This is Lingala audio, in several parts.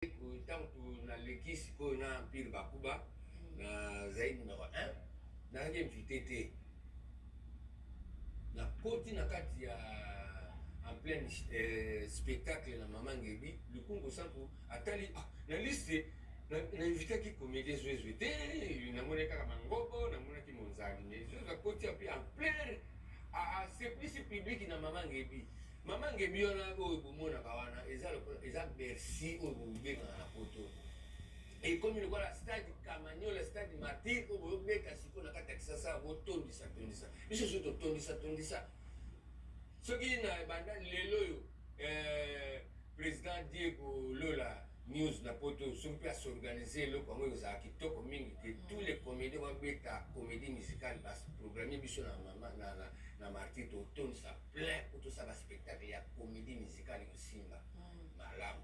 Ntango naleki sikoyo na Empire Bakuba nazali numero 1, nazalaki invité te. Nakoti na kati ya en plein spectacle na Mama Ngebi Lukungu Sampu, atali na liste na invitaki comédien Zwezwe te. Namoni kaka Mangobo, namonaki Monzali, mais Zwezwe akoti api en plein, aseplisi public na Mama Ngebi. Mama Ngebi wana oyo bomonaka wana eza lokola eza Bercy oyo bobengaka na poto, ekomi lokola stade Kamanyola, stade Martyr oyo boyobeta sikoyo na kati ya Kisasa. Botondisa tondisa biso, soki totondisa tondisa, soki na banda lelo oyo président Diego Lola News na poto, soki mpe asorganize eloko yango, ekozala kitoko mingi ke tous les comédiens babeta comédie musicale, baprogramme biso na mama na Martyr, totondisa plein po tosala baspectacle ya comédie musicale, ekosimba malamu.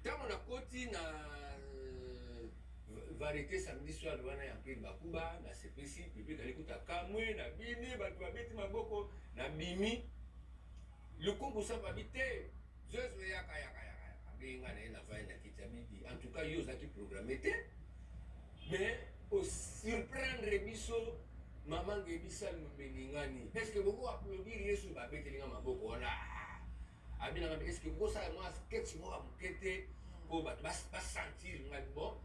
Ntango nakoti na variété samedi soir wana ya Empire Bakuba, nasepesi public, alikuta kamwe na bini, bato babeti maboko, na bimi Lukungu Sampa bi te, Zwezwe, yaka, yaka, yaka, yaka. Abengi nga na ye, navandi na kiti ya bidi. En tout cas, yo ozalaki programme te, mais osurprendre biso. Mama Ngebi Salumbe ningani, est ce que boko applaudir Yesu? Babeteli nga maboko wana. Abinanga, est ce que bokosala mwa sketch moko ya moke te mpo bato basentir ngai? Bon,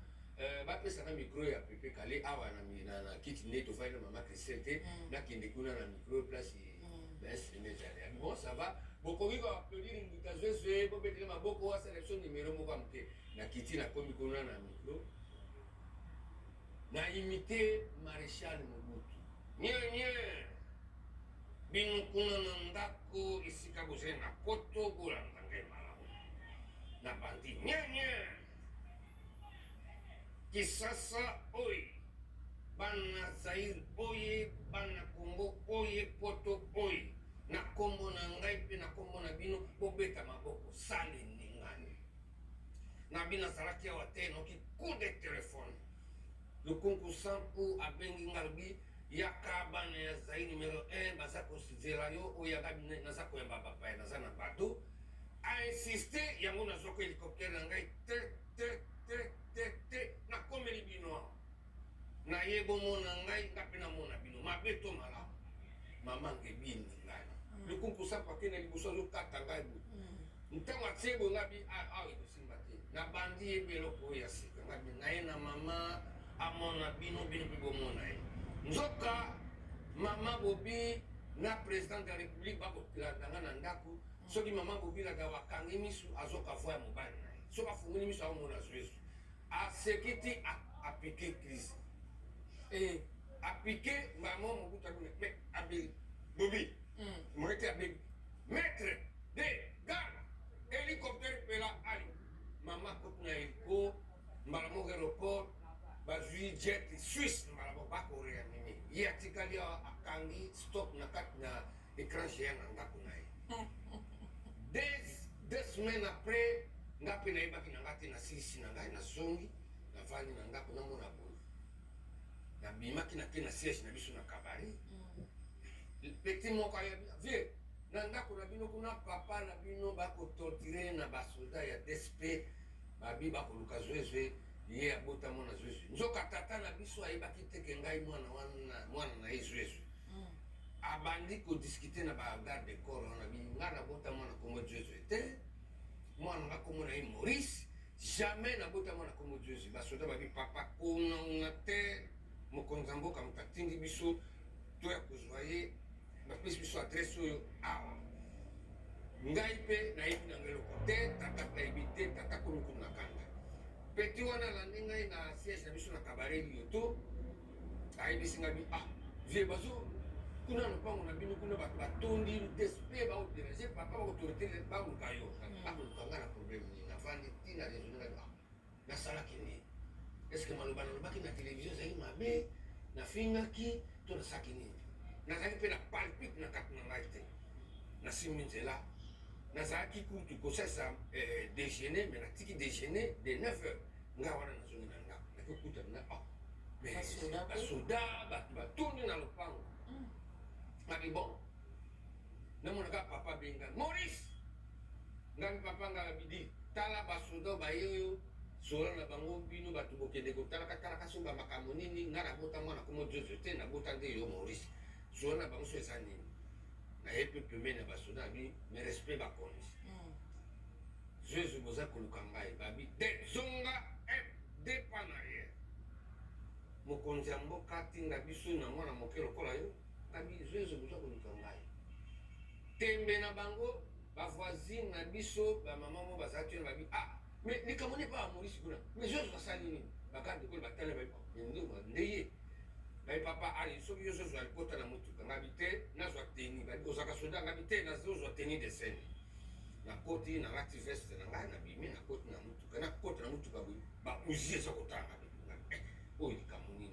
bapesanga micro ya Pepe Kale awa na kiti nde tovandi na mama Christelle te. Nakende kuna na micro, place bainstrument ezali. Bon, ça va, bokoki koapplaudir Mbuta Zwezwe, bobetele maboko, asala biso numero moko ya moke. Nakiti, nakomi kuna na micro, na imite Maréchal Mobutu: "Nye bino kuna na ndako, esika bozali na poto, bolanda ngai malamu." Na bandi: "Nye Kisasa oye, bana Zaire oye, bana Congo oye, poto oye, na nkombo na ngai mpe na nkombo na bino, bobeta maboko." Sale ningani na bino, azalaki awa te. Noki coup de téléphone, Lukunku Sampu abengi nga, alobi: "Yaka, bana ya Zai numero 1 baza kozela yo." Oyaka, naza koyamba bapaya, naza na bato ainsiste yango, nazwaka hélicoptère na ngai te te te te te, nakomeli bino awa. Naye bomona ngai, nga mpe namona bino, mabe to malamu. Mama Ngebi ngai, Lukunku Sampu akende liboso, azokata ngai boye. Ntango atie boye, ngai bi awa ekosimba te. Nabandi yebi eloko oyo ya sika. Ngai bi naye na mama amona bino, bino mpe bomona ye. Nzoka mama Bobi na président de la République bakolanda nga na ndako. Soki mama Bobi laka akangi misu, azoka voix ya mobali na ye. Soki afungoli misu, aomona Zwezwe, aseki ti apike crise, apike mama Mobutu abimi, mais abeli Bobi moye te, abengi maître de garde, hélicoptère mpela ali. Mama akoti na hélico mbala moko, aéroport, bazwi jet suisse mbala moko, bakoréanime ye. Atikali awa, akangi stop na kati na écran géant na ndako na ye. 2 semaines après, nga mpe nayebaki na nga te. Nasilisi na ngai, nazongi, navandi na ndako, namona boye, nabimaki, nake na siège na biso na cabaret. Petit moko ayebi: "Vieux, na ndako na bino kuna, papa na bino bakotortire na basoda ya DSP, babi bakoluka Zwezwe, ye abota mwana Zwezwe." Nzoka tata na biso ayebaki te ke ngai mwana wana, mwana na ye Zwezwe. Abandi kodiscuter na bagarde corps wana: "Bi ngai nabota mwana kombo Zwezwe te, mwana nga kombo na ye Maurice, jamais nabota mwana kombo Zwezwe." Basoda babi: "Papa, konauna te, mokonzi ya mboka moto atindi biso toya kozwa ye, bapesi biso adresse oyo awa." Ngai mpe nayebi nanga eloko te, tata mpe ayebi te. Tata komi kuna kanda. Petit wana alandi ngai na siège na biso na cabaret Lioto, ayebisi ngai bi: "Ah vieux, bazo kuna lopango na bino kuna, bato batondi DSP, bakodéranger papa, bakotorte, baluka yo." Bakoluka ngai na problème nini? Navandi ntina raisonne ngai: "Ah, nasalaki nini? Est ce que maloba nalobaki na télévision ezalaki mabe? Nafingaki to nasalaki nini?" Nazalaki mpe na palpite na kati na ngai te. Nasimbi nzela, nazalaki kutu kosalisa déjeuner, mais natiki déjeuner de 9 heures. Ngai wana nazongi na ndako, nakokutana na ah, mais basoda, bato batondi na lopango. Ngabi bon, namonaka papa benga: "Maurice." Ngai: "Papa." Ngai abidi Tala basoda baye oyo, solola na bango, bino bato bokende kotalaka talaka so bamakambo nini. Ngai nabota mwana komo Zozo te, nabota nde yo Maurice. Solola na bango so eza nini. Naye mpe pembeni ya basoda, abi me respect bakonzi. Zozo, boza koluka ngai? Babi de zonga deux pas en arrière. Mokonzi ya mboka atinda biso na mwana moke lokola yo? Babi Zozo, boza koluka ngai? Tembe na bango, bavoisine na biso, bamama mo bazalaki wana, babi: "Ah, mais likambo nini epa Maurice kuna? Mais Zozo asali nini?" Bagarde ekolo batali, babi ndoma nde ye. Babi: "Papa, ali soki yo Zozo alikota na motuka." Ngabi te, nazwa tenue. Babi: "Ozalaka soda?" Ngabi te, nazozwa tenue de scène. Nakoti, nalati veste na ngai, nabimi, nakoti na motuka. Nakota na motuka boye, bauzi eza kotala. Ngabi: "Oyo likambo nini?"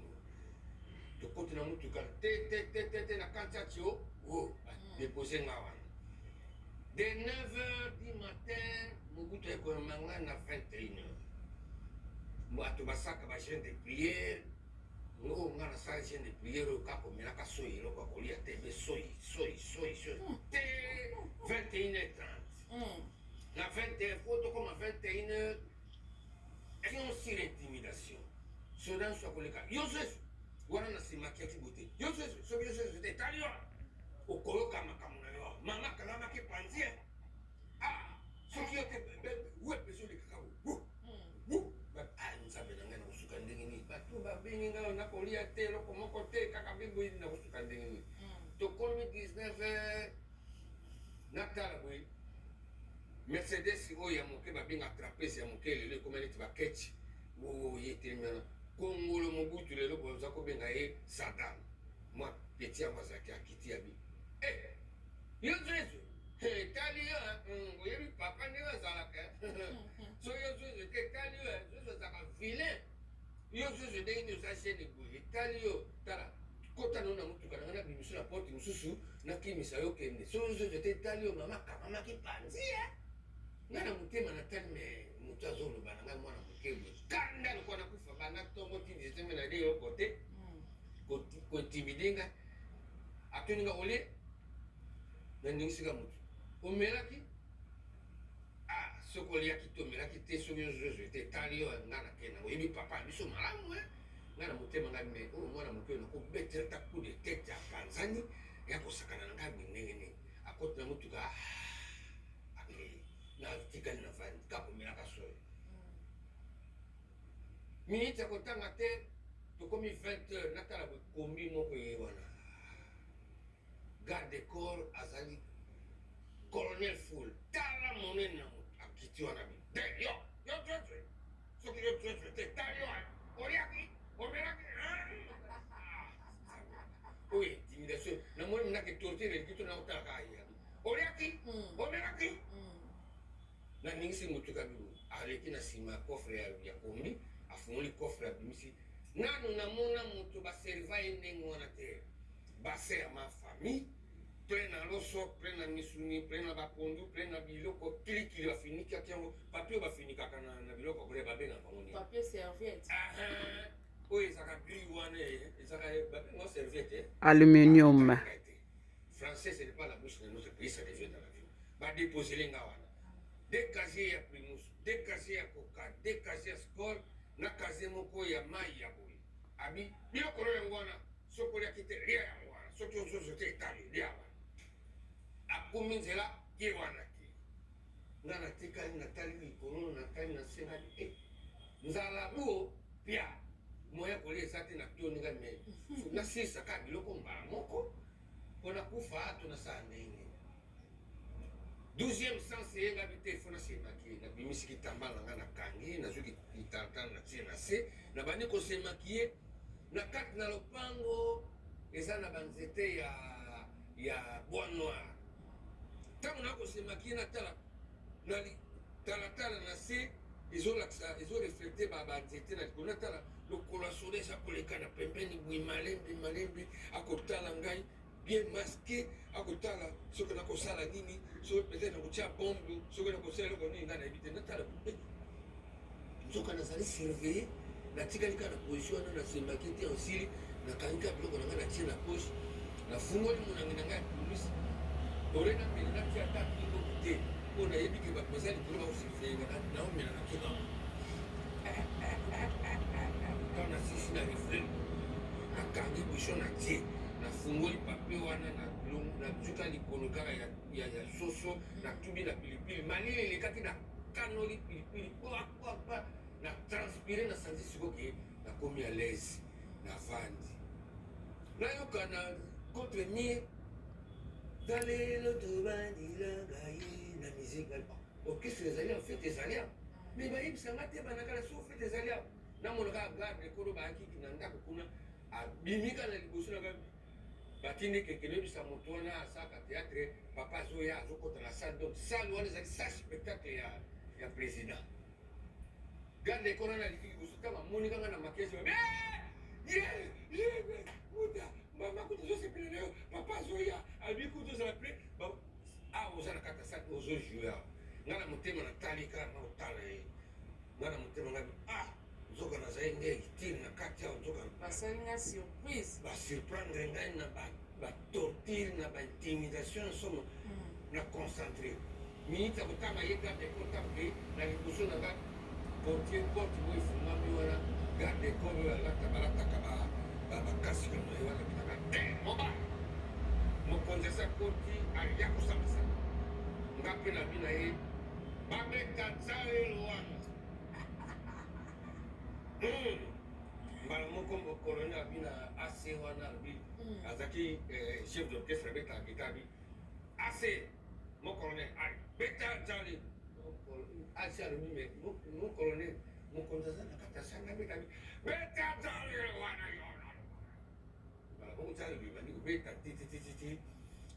Tokoti na motuka te te te te te, na kanti ati o o badepose nga wana de 9 heures du matin. Mobutu ekomema ngai na 21 heures. Bato basaka bajeûne de prière, oyo nga nasala jeûne de prière oyo kaka komelaka soyi, eloko ya kolia te, be soyi soyi soyi soyi te. 21 heures 30 na 21 fo tokoma 21 heures sur intimidation. Soda nyonso akoleka: "Yo Zozo wana." Na nsima akiaki boye te: "Yo Zozo, soki yo Zozo te, etali yo, okoyoka makambo na yo. Mama akalamaki panzi. Ah, soki yo te." Wepe ezolekaka wu wu. Nzambe na ngai, nakosuka ndenge nini? Bato babengi ngai, nakolia te, eloko moko te, kaka mpe boye, nakosuka ndenge nini? Tokomi 19 heures, natala boye, Mercedes oyo ya moke babenga trapèze, ya moke, lelo ekoma neti baketch oyo ye etelemi wana. Kongolo Mobutu, lelo boza kobenga ye Sadam, mwa petit yango azalaki akiti ya bi: "Eh, yo Zozo, etali yo, oyebi papa ndenge azalaka. So yo Zozo te, etali yo. Zozo azalaka vilain. Yo Zozo, ndenge nini oza jeune boye? Etali yo. Tala, kota no na motuka na ngai, nabimiso na porte mosusu, nakimisa yo, kende. So yo Zozo te, etali yo. Mama akangamaki panzi." Ngai na motema natali, me moto azoloba na ngai mwana moke boye, kanda lokola nakufa. Banda ntongo ti 17 na de eloko te, kointimider ngai. Atuni nga: "Olie?" Naningisika motu: "Omelaki?" "Ah, soki oliaki te, omelaki te, soki ozozo te, etali yo. Nga nakenda, oyebi papa biso malamu." Nga na motema ngai: me oyo mwana moke oyo, nakobetela ta coup de tête apanzani ya kosakana na ngai boye, ndenge nini? Akoti na motuka, akei, natikali na vandi kaka komelaka soyo. Minute ya kotanga te, tokomi 20 heures. Natala boye, kombi moko ye wana, garde corps azali colonel Ful, tala monene na moto, akiti wana bi te: "Yo, yo Zozo, soki yo Zozo te, tali yo. Oliaki? Omelaki?" Oyo intimidation, namoni ndake torture eleki to naotalaka ayebi: "Oliaki? Omelaki?" Naningisi motuka bibo, aleki na nsima ya coffre ya kombi, afungoli coffre, abimisi. Nanu namona moto baserva ye ndenge wana te. Bassin ya ma famille plein na loso, plein na misuni, plein na bapondu, plein na biloko kilikili. Bafinikaki yango papier oyo bafinikaka na biloko kolia, babengaka bango nini? Papier serviette. Oyo ezalaka gris wana, ezalaka, babenga serviette. Aluminium. Français, ce n'est pas la bouche de notre pays, ça devient dans la vie. Badéposele nga wana deux casier ya Primus, deux casier ya Coca, deux casier ya Skol na casier moko ya mai ya boye. Abi: "Biloko no yango wana, soki oliaki te, lia yango wana. Soki ozozo te, etali, lia wana." Akomi nzela ye wana te, nga natikali, natali likolo, natali na se, ngai e nzala buo pia, moya kolia eza te. Natoni ngai, me nasilisaka biloko mbala moko mpona kufa to nasala ndenge. Douzième sens eyengabi te, fo nasemaki. Nabimisi kitambala na ngai, nakangi, nazwi kitalatala, natie na se, nabandi kosemaki ye na kati na lopango. Eza na banzete ya bois noir. Ntango nakosemaki ye, natala na talatala na se, ezolakisa, ezorefléter banzete na likolo. Natala lokolo ya soda eza koleka na pembeni boye, malembe malembe, akotala ngai bien masqué, akotala soki nakosala nini, soki peut-être nakotia bombe, soki nakosala eloko nini, ngai nayebi te. Natala, nzoka nazali surveillé. Natikali kaka na position wana, nasembaki te. Osili, nakangi kaka biloko na ngai, natie na poche, nafungoli monangi na ngai ya Primus ore, nameli, natia ata kindoki te. mpo nayebi ke bato baza likolo bakosurveille nga, naomela na keba. Ntango nasisi na reflet, nakangi bouchon, na tie, nafungoli papier wana, nazuka likolo kaka ya soso, natubi na pilipili, malili elekaki, nakanoli pilipili pa, na transpire, nasanzi sikoyo ke nakomi à l'aise. Navandi, nayoka na contre mur talelo tobandilanga ye na musique. Orchestre ezali en fait, ezali awa, mais bayebisanga te banakala so fête ezali awa. Namona kaka garde kolo bayaki na ndako kuna, abimi kaka na liboso na gabi, batindi keke noyebisa moto wana asalaka théâtre, papa azoya, azokɔta na salle. Donc salle wana ezali salle spectacle ya président. Garde kolo wana aliki liboso, ntango amoni kanga na maquillage, ye ye muta mama kutu ozosepela na yo, papa azoya, abi kutu ozala pre awa, oza na kati ya salle, ozojoue awa. Nga na motema natali kaka na otala ye, nga na motema ngabi: ah, nzoka nazali nde utile na kati awa, nzoka Basali nga surprise. Basurprendre ngai na batorture, na baintimidation nsomo. Na concentré minute ya kotanga ye, garde kota mpe na liboso na nga, portier, porte mo efungwami wana, garde corps oyo alata, balataka bakasike na ye wana, bitaka te mobali mokonzi asa koti, aya kosambisaka nga mpe na bi na ye babeta nzalelo wana. Mbala moko colonel abi na ac wana, alobi, azalaki chef d'orchestre, abetaka guitare, abi ac mo colonel beta nzale. Ac alobi: mais mon colonel, mokonzi aza na kati ya sanga, beta beta nzale wana yo. Mbala moko nzale ebandi kobeta titititi.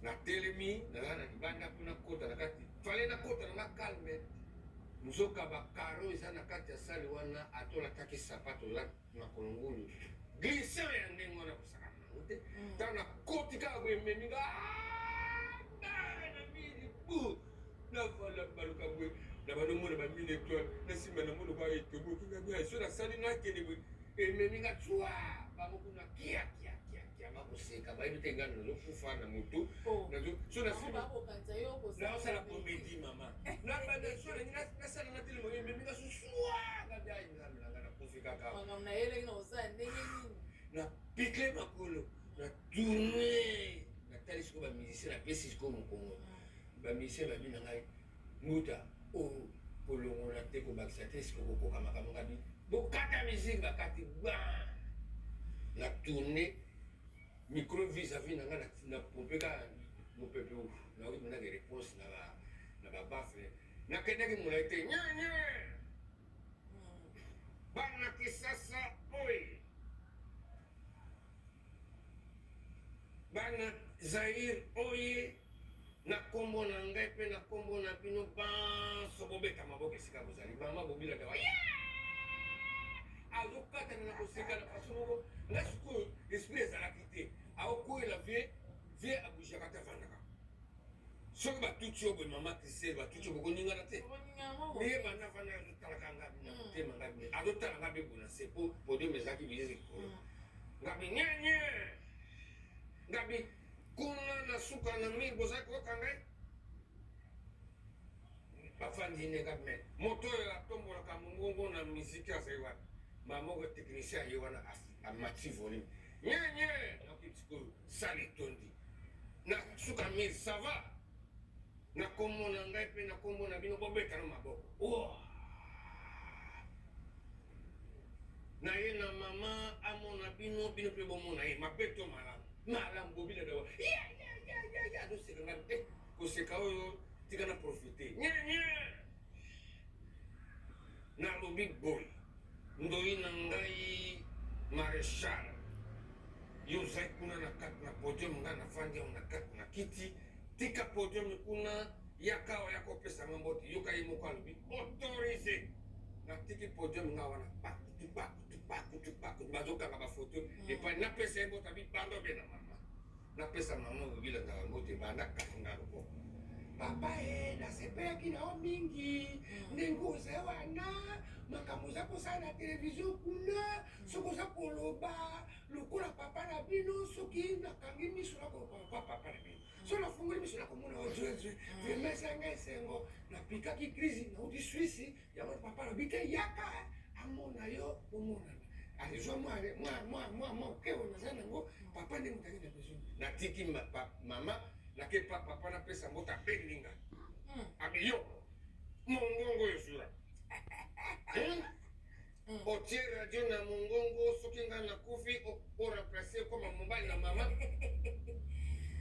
Natelemi, naza na libanda mpo nakota na kati, fale nakota na nga calme, nzoka bacarreaux eza na kati ya salle wana. Atolataki sapato makolo ngulu, glissant ya ndenge wana, kosakana nango te. Ntango nakoti kaka boye, ememi nga na mili bu, navala baluka boye na banomona bamine étoile na nsima, namona kwa etoboki nga bia so nasali, nakende boye, ememi nga tswa bango kuna, kia kia kia kia, bakoseka, bayebi te ngai nazokufa na motu. So naosala comédie, mama, nabanda so nalingi nasala na telemo, ememi nga suswa nga bia, nzambe na ngai, nakufi kaka. Na picle makolo, na tourne, natali sikoyo bamusicien, napesi sikoyo mokongo. Bamusicien babi na ngai: nguta oyo kolongola te, kobakisa te, sikoyo kokoka makambo. Ngabi: bokata musique. Bakati ba, na tourne micro vis-à-vis na ngai, na pompe kaka mopepe, nayoki mpenzaka réponse na babaffle. Nakendaki molai te, nye bana Kisasa oyo, bana Zaire oye, na nkombo na ngai mpe na nkombo na bino banso, bobeta maboko esika bozali. Mama bobilaka azokatana na koseka na façon moko. Nga sikoyo esprit ezalaki te, aokwela vie vie, abougeaka te, avandaka. Soki batuti yo boye, mama Christelle, batuti yo bokoningana te. Ye banda avanda, azotalaka nga na motema, nga azotala nga mpe bona se po podium ezalaki bilezi likolo. Ngabi nyenye, ngabi kuna na suka na mire, bozali koyoka ngai, bafandi ne. Ngabi: mais moto oyo atombolaka mongongo na miziki azali wapi? Mama technicien aye wana, amati volume, nyenye. Nakoki sikoyo salle etondi na suka mire, ça va, na kombo na ngai mpe na kombo na bino, bobetana maboko. Na ye na mama amona bino, bino mpe bomona ye mabe to malamu, malamu. Bobina dawa ya, azoseka ngai te, koseka oyo tika na profite. Nyenye, nalobi boye: ndoi na ngai maréchal, yo ozali kuna na kati na podium, ngai nafandi awa na kati na kiti, tika podium kuna, yaka awa, yaka opesanga mbote. Yoka ye moko alobi: autorisé. Natiki podium nga wana, bakutu bakutu bakutu bakutu bazokanga bafoto epai napesa ye mbote, abi bando be na mama, napesa mama obilandaka mbote, banda kanga loboko: papa e, nasepelaki na yo mingi ndenge oza wana, makambo oza kosala na televizio kuna, soki oza koloba lokola papa na bino, soki nakangi miso nakoloba papa na bino, so nafungoli miso nakomona ozwezwe, vraiment ezanga esengo. Na Napikaki crise, nauti Swisse. Yango papa alobi te, yaka amona yo, omonana. Alizwa mwa moke oyo naza nango. Papa nde moto aki na besoin. Natiki mama, nake pa papa, napesa mbote, abengi nga. Abi yo mongongo oyo sura otie radio na mongongo, soki ngai nakufi, oremplace okoma mobali na mama.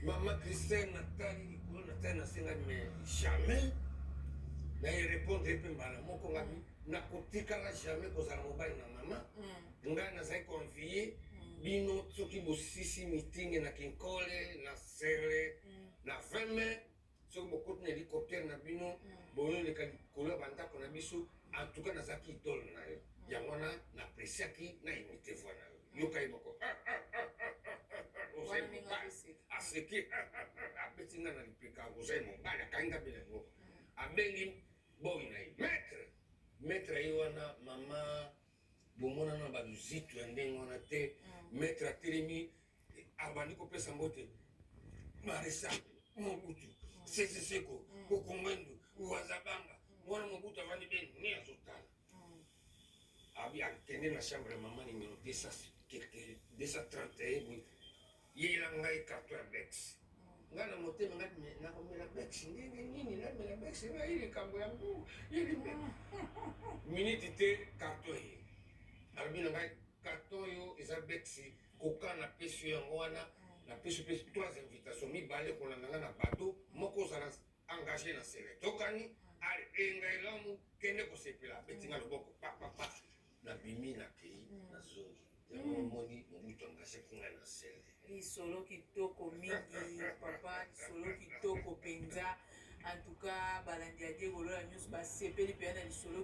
Mama Christine, natali likolo, natali, nasengaki, mais jamais naye répondre mpe mbala moko. Ngabi nakotikala jamais kozala mobali na mama. Ngai nazali koenvie bino soki bosisi meeting na Kinkole, na Sele, na 20 mai, soki bokoti na hélicoptère na bino, boyoleka likolo ya bandako na biso. En tout cas, nazalaki idole na yo. Yango wana napresiaki na imite voix na yo. Yoka ye moko, ozali mobali. Aseki, abeti nga na lipeka, ozali mobali. Akangi nga bela moko, abengi boyi na ye, maître. Maître ye wana, mama, bomonana baluzitu ya ndenge wana te. Maître atelemi, abandi kopesa mbote: Maréchal Mobutu Sese Seko Kokongwendu Wazabanga. Wana Mobutu avandi be ni azotala. Abi akende na chambre ya mama numéro 231 boye, yela ngai carton ya Beck's. Ngai na motema ngai, me nakomela Beck's ndenge nini? Namela Beck's, ngai likambo ya mbongo yeli miniti te. Carton ye alobi na ngai, carton oyo eza Beck's koka, napesi yo yango wana. Napesi mpe trois invitation: mibale kolanda ngai na bato, moko ozala engagé na sele. Tokani ale enga elamu, kende kosepela. Abeti nga loboko papapa, nabimi, nakei, nazongi. Yango omoni Mobutu engagé mpo ngai na sele. Lisolo kitoko mingi, papa, lisolo kitoko mpenza. En tout cas, balandi ya Diego Lola nyonso basepeli mpenza na lisolo.